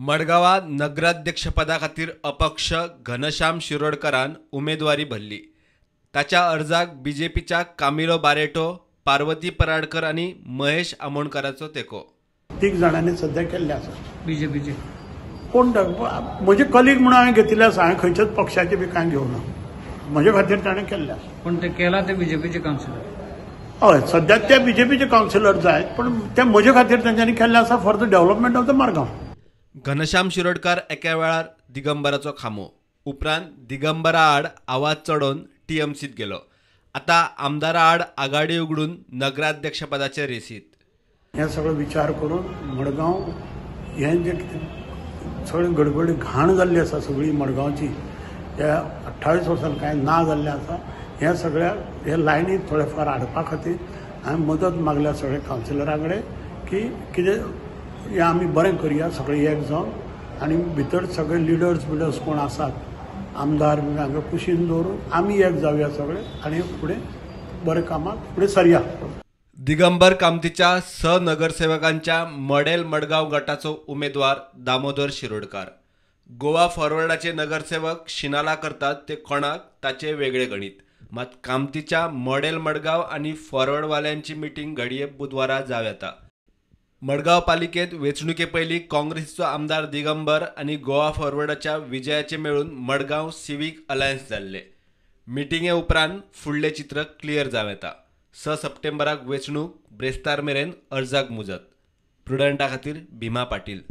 मडगांवां नगराध्यक्षपदा खातीर अपक्ष घनश्याम शिरोडकरान उमेदवारी भरली. ताच्या अर्जाक बीजेपीच्या कामिलो बारेटो, पार्वती पराडकर आनी महेश आमोणकाराचो तेंको. तीग जाणांनी सध्या केल्ले आसा बीजेपीचे. कोण म्हजे कलीग म्हणून हांवें घेतिल्ले आसा, हांवें खंयच्याच पक्षाचे बी कांय घेवना, म्हजे खातीर ताणें केल्ले आसा. पूण ते केला ते बीजेपीचे कावन्सिलर. हय, सध्या ते बीजेपीचे कावन्सिलर जायत, पण ते म्हजे खातीर तेंच्यांनी केल्ले आसा for the development of the Margao. Ghanshyam Shirodkar एका वेळार दिगंबराचो खांबो, उपरांत दिगंबरा आड आवाज चडोवन टीएमसीत गेलो. आतां आमदारा आड आघाडी उगडून नगराध्यक्षपदाचे रेसीत. हे सगळो विचार करून मडगांव हें जे सगळी गडबडी घाण जाल्ली आसा सगळी मडगांवची, ह्या 28 वर्सां कांय ना जाल्लें आसा. ह्या सगळ्या हे लायनीत थोडे फार हाडपा खातीर हांवें मदत मागल्या सगळ्या कावन्सिलरां कडेन की कितें हें आमी बरें करया सगळे एक जावन, आनी भितर सगळे लिडर्स बिडर्स कोण आसात आमदार बी हांकां कुशीन दवरून आमी एक जावया सगळे आनी फुडें बरें कामाक फुडें सरया. दिगंबर कामतीच्या 6 नगरसेवकांच्या मॉडेल मडगांव गटाचो उमेदवार दामोदर शिरोडकार. गोवा फॉरवर्डाचे नगरसेवक शिनाला करतात ते कोणाक ताचे वेगळे गणीत. मात कामतीच्या मॉडेल मडगांव आनी फॉरवर्डवाल्यांची मिटींग घडये बुधवारा जावं येता. मडगांव पालिकेत वेंचणुके पयलीं काँग्रेसीचो आमदार दिगंबर आनी गोवा फॉरवर्डाच्या विजयाचे मेळून मडगांव सिवीक अलायन्स जाल्ले. मिटिंगे उपरांत फुडलें चित्र क्लियर जावं येता. 6 सप्टेंबराक वेंचणूक, ब्रेस्तार मेरेन अर्जाक मुजत. प्रुडंटा खातीर भीमा पाटील.